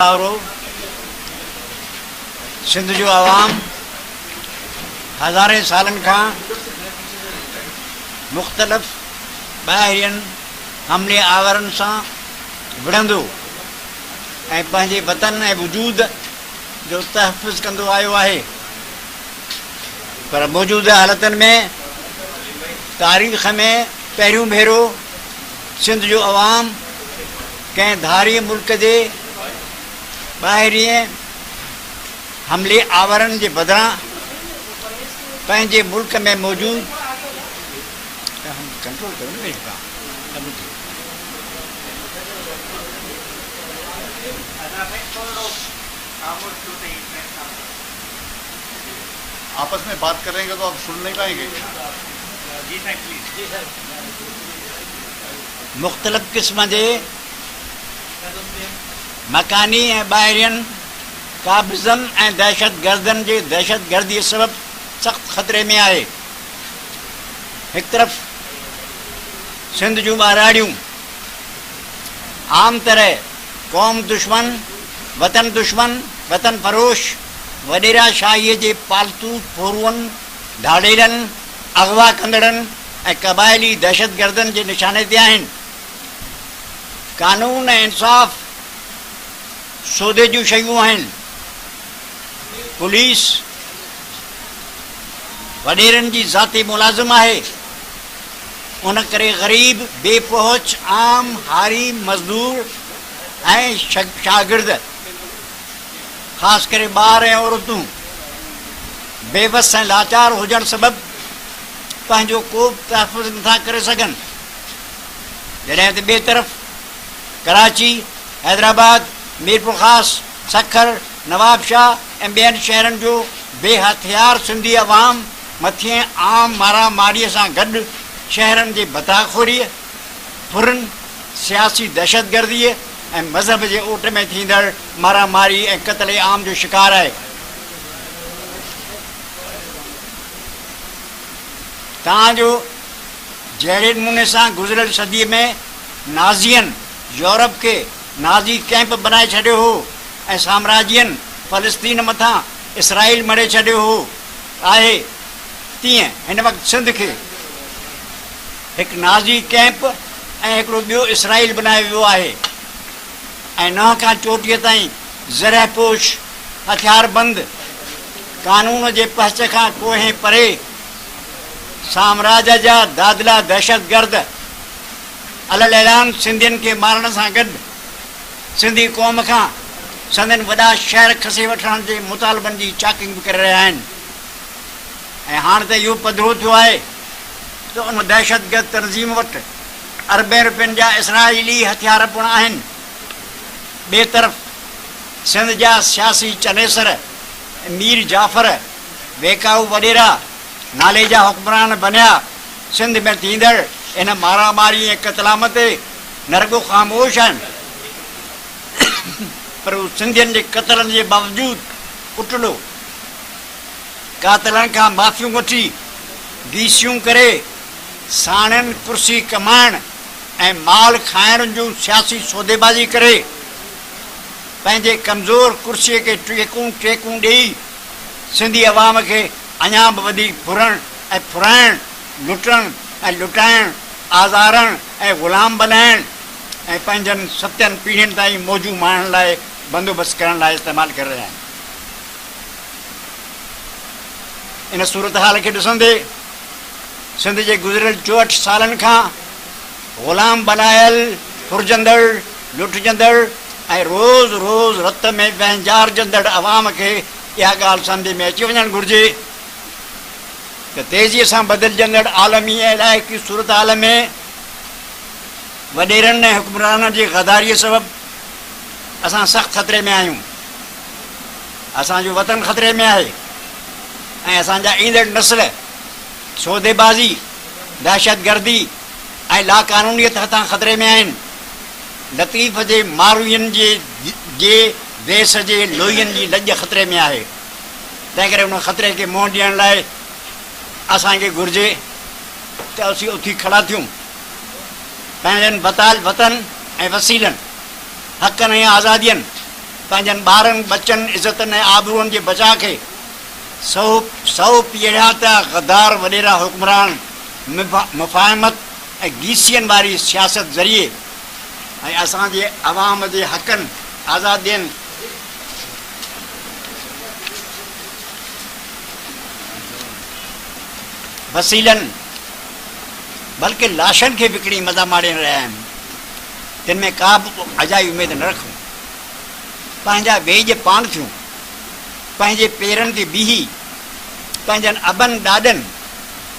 ڀائرو! سنڌ جو عوام هزارين سالن کان مختلف ٻاهرين حملي آورن سان وڙهندو ۽ پنهنجي وطن ۽ وجود جو تحفظ ڪندو آيو آهي پر موجوده حالتن ۾ تاريخ ۾ پهريون ڀيرو سنڌ جو عوام ڪنهن ڌارئين ملڪ جي ٻاهرين حملي آورن جي بدران پنهنجي ملڪ ۾ موجود آپس ۾ بات ڪرينگي تو آپ سن نهين پائينگي. مختلف قسم جي مڪاني ۽ ٻاهرين قابضن ۽ دهشتگردن جي دهشتگردي سبب سخت خطري ۾ آهي. هڪ طرف سنڌ جون ٻهراڙيون عام طرح قوم دشمن، وطن دشمن، وطن فروش، وڏيرا شاهيء جي پالتو ڦوروئن، ڌاڙيلن، اغوا ڪندڙن ۽ قبائلي دهشتگردن جي نشاني تي آهن. قانون ۽ انصاف سودي جون شيون آهن. پوليس وڏيرن جي ذاتي ملازم آهي. ان ڪري غريب، بي پهچ، عام هاري، مزدور ۽ شاگرد خاص ڪري ٻار ۽ عورتون بيوس ۽ لاچار هجڻ سبب پنهنجو ڪو به تحفظ نٿا ڪري سگهن. جڏهن ته ٻئي طرف ڪراچي، حيدرآباد، ميرپورخاص، سکر، نوابشاهه ۽ ٻين شهرن جو بي هٿيار سنڌي عوام مٿين عام مارا ماريء سان گڏ شهرن جي ڀتاخوريء، ڦرن، سياسي دهشتگرديء ۽ مذهب جي اوٽ ۾ ٿيندڙ مارا ماري ۽ قتل عام جو شڪار آهي. تان جو جهڙي نموني سان گذريل صديء ۾ نازين يورپ کي نازي ڪئمپ بنائي ڇڏيو هو ۽ سامراجين فلسطين مٿان اسرائيل مڙهي ڇڏيو هو آهي تيئن هن وقت سنڌ کي هڪ نازي ڪئمپ ۽ هڪڙو ٻيو اسرائيل بنايو ويو آهي ۽ ننهن کان چوٽيء تائين زره پوش هٿياربند قانون جي پهچ کان ڪوهين پري سامراج جا دادلا دهشتگرد علي الاعلان سنڌين کي مارڻ سان گڏ سنڌي قوم کان سندن وڏا شهر کسي وٺڻ جي مطالبن جي چاڪنگ به ڪري رهيا آهن ۽ هاڻ ته اهو پڌرو ٿيو آهي ته ان دهشتگرد تنظيم وٽ اربين روپين جا اسرائيلي هٿيار پڻ آهن. ٻئي طرف سنڌ جا سياسي چنيسر ۽ مير جعفر، ويڪائو وڏيرا نالي جا حڪمران بنيا سنڌ ۾ ٿيندڙ ان مارا ماري ۽ قتلام تي نه رڳو خاموش آهن پر هو سنڌين جي قتلن جي باوجود اٽلو قاتلن کان معافيون وٺي گيسيون ڪري ساڻن ڪرسي ڪمائڻ ۽ مال کائڻ جون سياسي سوديبازي ڪري پنهنجي ڪمزور ڪرسي کي ٽيڪون ٽيڪون ڏيئي سنڌي عوام کي اڃا به وڌيڪ ڦرڻ ۽ ڦرائڻ، لٽڻ ۽ لٽائڻ، آزارڻ ۽ غلام بنائڻ ۽ پنهنجن ستين پيڙهين تائين موجون ماڻڻ لاء بندوبست ڪرڻ لاء استعمال ڪري رهيا آهن. ان صورتحال کي ڏسندي سنڌ جي گذريل 64 سالن کان غلام بنايل، ڦرجندڙ، لٽجندڙ ۽ روز روز رت ۾ وهنجارجندڙ عوام کي اها ڳالهه سمجهه ۾ اچي وڃڻ گهرجي ته تيزيء سان بدلجندڙ عالمي ۽ علائقي صورتحال ۾ وڏيرن ۽ حڪمرانن جي غداريء سبب اسان سخت خطري ۾ آهيون. اسان جو وطن خطري ۾ آهي ۽ اسان جا ايندڙ نسل سوديبازي، دهشتگردي ۽ لاقانونيت هٿان خطري ۾ آهن. لطيف جي ماروئين جي جي ديس جي لوئين جي لڄ خطري ۾ آهي. تنهنڪري ان خطري کي منهن ڏيڻ لاء اسان کي گهرجي ته اسين اٿي کڙا ٿيون، پنهنجن وطن ۽ وسيلن، حقن ۽ آزادين، پنهنجن ٻارن، ٻچن، عزتن ۽ آبروئن جي بچاء کي سؤ سؤ پيڙهياتا غدار وڏيرا حڪمران مفاهمت ۽ گيسين واري سياست ذريعي ۽ اسان جي عوام جي حقن، آزادين، وسيلن بلڪه لاشن کي وڪڻي مزا ماڻي رهيا آهن، تن ۾ ڪا به اجائي اميد نه رکون. پنهنجا ويڄ پاڻ ٿيون، پنهنجي پيرن تي بيهي، پنهنجن ابن ڏاڏن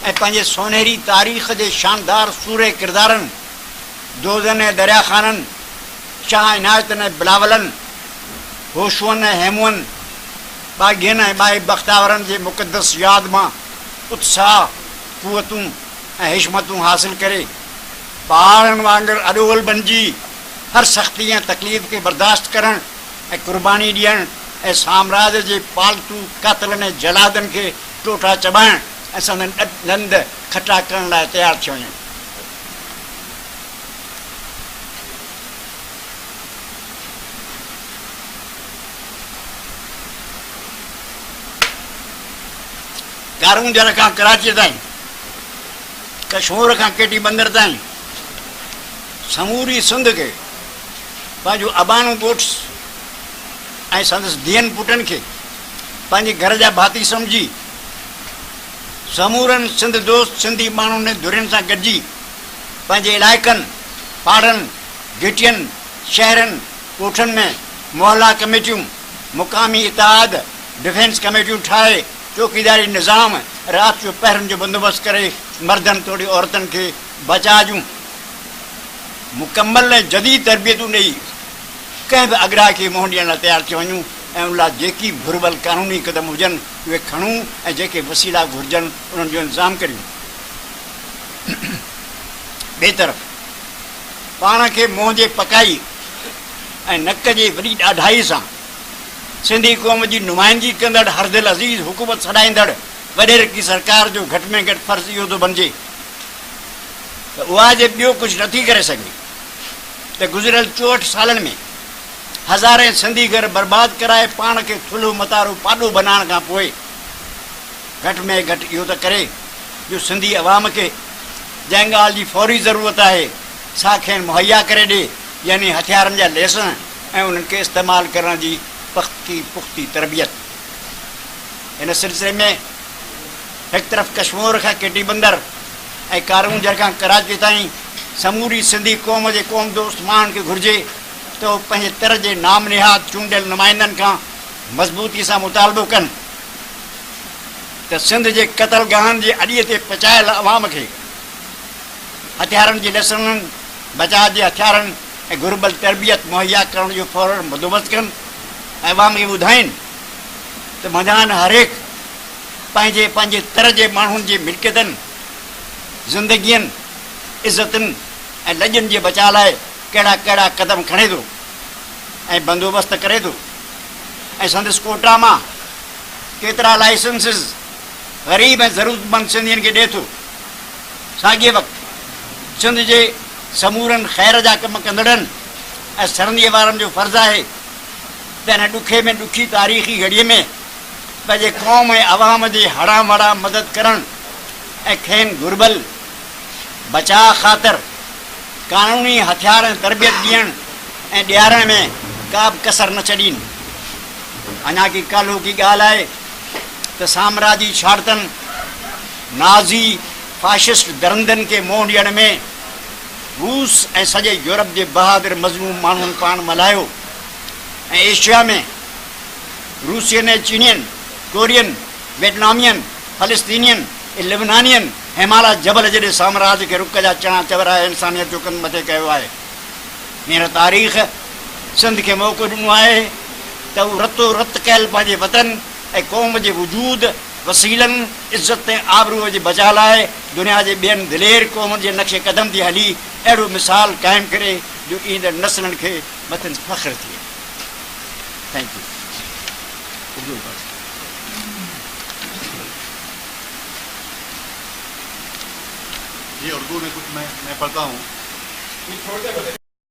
۽ پنهنجي سونهري تاريخ جي شاندار سورهيه ڪردارن، دودن ۽ دريا خانن، شاهه عنايتن ۽ بلاولن، هوشوئن ۽ هيموئن، ٻاگهين ۽ ٻائي بختاورن جي مقدس ياد مان اتساهه، قوتون ۽ حشمتون حاصل ڪري، پهاڙن وانگر اڏول بنجي هر سختي ۽ تڪليف کي برداشت ڪرڻ ۽ قرباني ڏيڻ ۽ سامراج جي پالتو قاتلن ۽ جلادن کي ٽوٽا چٻائڻ ۽ سندن ڏند کٽا ڪرڻ لاء تيار ٿي وڃن. ڪارونجهر کان ڪراچيء تائين، ڪشمور کان ڪيٽي بندر تائين سموري سنڌ کي پنهنجو اباڻو ڳوٺ ۽ سندس ڌيئن پٽن کي پنهنجي گهر جا ڀاتي سمجهي سمورن سنڌ دوست سنڌي ماڻهن ۽ ڌرين سان گڏجي پنهنجي علائقن، پاڙن، گهٽين، شهرن، ڳوٺن ۾ محلا ڪميٽيون، مقامي اتحاد، ڊفينس ڪميٽيون ٺاهي چوڪيداري نظام، رات جو پهرن جو بندوبست ڪري مردن توڙي عورتن کي بچاء جون مڪمل ۽ جديد تربيتون ڏئي ڪنهن به اڳرائي کي منهن ڏيڻ لاء تيار ٿي وڃون ۽ ان لاء جيڪي به گهربل قانوني قدم هجن اهي کڻون ۽ جيڪي وسيلا گهرجن انهن جو انتظام ڪريون. ٻئي طرف پاڻ کي منهن جي پڪائي ۽ نڪ جي وڏي ڏاڍائي سان سنڌي قوم جي نمائندگي ڪندڙ هر دل عزيز حڪومت سڏائيندڙ وڏيرڪي سرڪار جو گهٽ ۾ گهٽ فرض اهو ٿو بنجي ته اها جي ٻيو ڪجهه نٿي ڪري سگهي ته گذريل 64 سالن ۾ هزارين سنڌي گهر برباد ڪرائي پاڻ کي ٿلهو متارو پاڏو بنائڻ کان پوء گهٽ ۾ گهٽ اهو ته ڪري جو سنڌي عوام کي جنهن ڳالهه جي فوري ضرورت آهي سا کين مهيا ڪري ڏي يعني هٿيارن جا ليسن ۽ انهن کي استعمال ڪرڻ جي پختي پختي تربيت. ان سلسلي ۾ هڪ طرف ڪشمور کان ڪيٽي بندر ۽ ڪارونجهر کان ڪراچي تائين سموري سنڌي قوم جي قوم دوست ماڻهن کي گهرجي ته هو پنهنجي تر جي نام نهاد چونڊيل نمائندن کان مضبوطي سان مطالبو ڪن ته سنڌ جي قتل گاهن جي اڏيء تي پچايل عوام کي هٿيارن جي ليسنن، بچاء جي هٿيارن ۽ گهربل تربيت مهيا ڪرڻ جو فورن بندوبست ڪن ۽ عوام کي ٻڌائين ته منجهانئن هرهڪ پنهنجي پنهنجي تر جي ماڻهن جي ملڪيتن، زندگين، عزتن ۽ لڄن جي بچاء لاء ڪهڙا ڪهڙا قدم کڻي ٿو ۽ بندوبست ڪري ٿو ۽ سندس ڪوٽا مان ڪيترا لائسنسز غريب ۽ ضرورتمند سنڌين کي ڏئي ٿو. ساڳئي وقت سنڌ جي سمورن خير جا ڪم ڪندڙن ۽ سرنديء وارن جو فرض آهي ته هن ڏکي ۾ ڏکي تاريخي گهڙيء ۾ پنهنجي قوم ۽ عوام جي هڙان وڙان مدد ڪرڻ ۽ کين گهربل بچاء خاطر قانوني هٿيار ۽ تربيت ڏيڻ ۽ ڏيارڻ ۾ ڪا به ڪسر نه ڇڏين. اڃا ڪي ڪالهوڪي ڳالهه آهي ته سامراجي ڇاڙتن، نازي فاشسٽ درندن کي منهن ڏيڻ ۾ روس ۽ سڄي يورپ جي بهادر مظلوم ماڻهن پاڻ ملهايو ۽ ايشيا ۾ روسين ۽ چينين، ڪورين، ويٽنامين، فلسطينين ۽ لبنانين همالا جبل جيڏي سامراج کي رڪ جا چڻا چورائي انسانيت جو ڪنڌ مٿي ڪيو آهي. هينئر تاريخ سنڌ کي موقعو ڏنو آهي ته هو رتو رت ڪيل پنهنجي وطن ۽ قوم جي وجود، وسيلن، عزت ۽ آبروء جي بچاء لاء دنيا جي ٻين دلير قومن جي نقش قدم تي هلي اهڙو مثال قائم ڪري جو ايندڙ نسلن کي مٿن فخر ٿئي. Thank you. ये उर्दू में कुछ मैं पढ़ता हूँ।